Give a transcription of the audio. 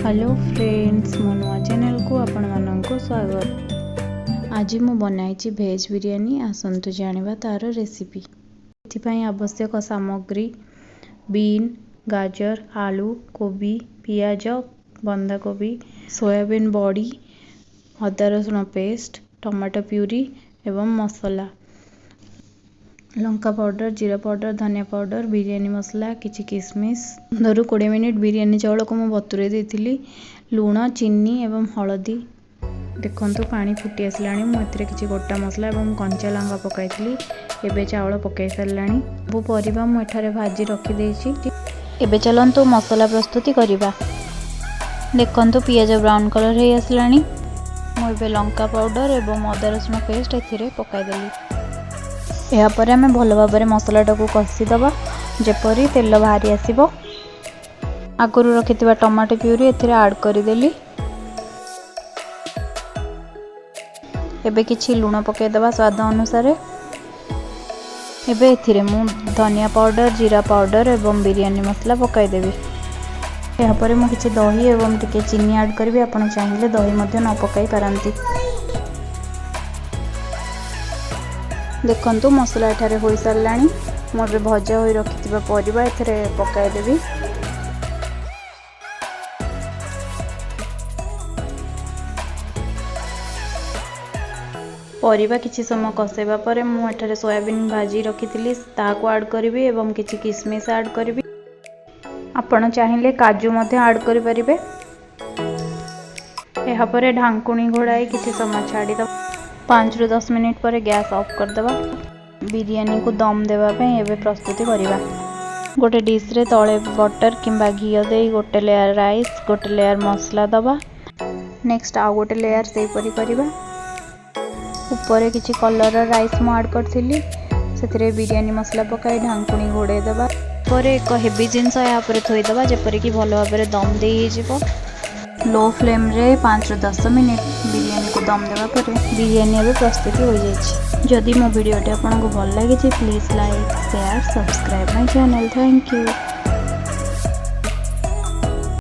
Hello friends, ମୋ ନୂଆ ଚ୍ୟାନେଲକୁ ଆପଣମାନଙ୍କୁ ସ୍ୱାଗତ। ଆଜି ମୁଁ ବନାଇଛି ଭେଜ୍ ବିରିୟାନୀ। ଆସନ୍ତୁ ଜାଣିବା ତା'ର ରେସିପି। ଏଥିପାଇଁ ଆବଶ୍ୟକ ସାମଗ୍ରୀ: ବିନ୍, ଗାଜର, ଆଳୁ, କୋବି, ପିଆଜ, ବନ୍ଧାକୋବି, ସୋୟାବିନ୍ ବଡ଼ି, ଅଦା ରସୁଣ ପେଷ୍ଟ, ଟମାଟୋ ପ୍ୟୁରି ଏବଂ ମସଲା, ଲଙ୍କା ପାଉଡ଼ର, ଜିରା ପାଉଡ଼ର, ଧନିଆ ପାଉଡ଼ର, ବିରିୟାନୀ ମସଲା, କିଛି କିସମିସ୍। 15ରୁ 20 ମିନିଟ୍ ବିରିୟାନୀ ଚାଉଳକୁ ମୁଁ ବତୁରାଇ ଦେଇଥିଲି। ଲୁଣ, ଚିନି ଏବଂ ହଳଦୀ। ଦେଖନ୍ତୁ, ପାଣି ଫୁଟି ଆସିଲାଣି। ମୁଁ ଏଥିରେ କିଛି ଗୋଟା ମସଲା ଏବଂ କଞ୍ଚା ଲଙ୍କା ପକାଇଥିଲି। ଏବେ ଚାଉଳ ପକାଇ ସାରିଲାଣି। ସବୁ ପରିବା ମୁଁ ଏଠାରେ ଭାଜି ରଖିଦେଇଛି। ଏବେ ଚାଲନ୍ତୁ ମସଲା ପ୍ରସ୍ତୁତି କରିବା। ଦେଖନ୍ତୁ, ପିଆଜ ବ୍ରାଉନ୍ କଲର୍ ହେଇ ଆସିଲାଣି। ମୁଁ ଏବେ ଲଙ୍କା ପାଉଡ଼ର ଏବଂ ଅଦା ରସୁଣ ପେଷ୍ଟ ଏଥିରେ ପକାଇଦେଲି। ଏହାପରେ ଆମେ ଭଲ ଭାବରେ ମସଲାଟାକୁ କଷିଦେବା, ଯେପରି ତେଲ ବାହାରି ଆସିବ। ଆଗରୁ ରଖିଥିବା ଟମାଟୋ ପ୍ୟୁରି ଏଥିରେ ଆଡ଼୍ କରିଦେଲି। ଏବେ କିଛି ଲୁଣ ପକାଇଦେବା ସ୍ୱାଦ ଅନୁସାରେ। ଏବେ ଏଥିରେ ମୁଁ ଧନିଆ ପାଉଡ଼ର, ଜିରା ପାଉଡ଼ର ଏବଂ ବିରିୟାନୀ ମସଲା ପକାଇଦେବି। ଏହାପରେ ମୁଁ କିଛି ଦହି ଏବଂ ଟିକେ ଚିନି ଆଡ଼୍ କରିବି। ଆପଣ ଚାହିଁଲେ ଦହି ମଧ୍ୟ ନ ପକାଇ ପାରନ୍ତି। ଦେଖନ୍ତୁ, ମସଲା ଏଠାରେ ହୋଇସାରିଲାଣି। ମୁଁ ଏବେ ଭଜା ହୋଇ ରଖିଥିବା ପରିବା ଏଥିରେ ପକାଇଦେବି। ପରିବା କିଛି ସମୟ କଷାଇବା ପରେ ମୁଁ ଏଠାରେ ସୋୟାବିନ୍ ଭାଜି ରଖିଥିଲି, ତାହାକୁ ଆଡ଼୍ କରିବି ଏବଂ କିଛି କିସମିସ୍ ଆଡ଼୍ କରିବି। ଆପଣ ଚାହିଁଲେ କାଜୁ ମଧ୍ୟ ଆଡ଼୍ କରିପାରିବେ। ଏହାପରେ ଢାଙ୍କୁଣୀ ଘୋଡ଼ାଇ କିଛି ସମୟ ଛାଡ଼ିଦେବା। 5ରୁ 10 ମିନିଟ୍ ପରେ ଗ୍ୟାସ୍ ଅଫ୍ କରିଦେବା। ବିରିୟାନୀକୁ ଦମ୍ ଦେବା ପାଇଁ ଏବେ ପ୍ରସ୍ତୁତି କରିବା। ଗୋଟେ ଡିଶ୍ରେ ତଳେ ବଟର୍ କିମ୍ବା ଘିଅ ଦେଇ ଗୋଟେ ଲେୟାର ରାଇସ୍, ଗୋଟେ ଲେୟାର ମସଲା ଦେବା। ନେକ୍ସଟ ଆଉ ଗୋଟେ ଲେୟାର ସେହିପରି କରିବା। ଉପରେ କିଛି କଲର୍ର ରାଇସ୍ ମୁଁ ଆଡ଼୍ କରିଥିଲି। ସେଥିରେ ବିରିୟାନୀ ମସଲା ପକାଇ ଢାଙ୍କୁଣୀ ଘୋଡ଼ାଇ ଦେବା। ପରେ ଏକ ହେଭି ଜିନିଷ ଏହା ଉପରେ ଥୋଇଦେବା, ଯେପରିକି ଭଲ ଭାବରେ ଦମ୍ ଦେଇ ହେଇଯିବ। ଲୋ ଫ୍ଲେମ୍ରେ 5ରୁ 10 ମିନିଟ୍ ବିରିୟାନୀକୁ ଦମ୍ ଦେବା ପରେ ବିରିୟାନୀ ଏବେ ପ୍ରସ୍ତୁତି ହୋଇଯାଇଛି। ଯଦି ମୋ ଭିଡ଼ିଓଟି ଆପଣଙ୍କୁ ଭଲ ଲାଗିଛି, please like, share, subscribe my channel. Thank you.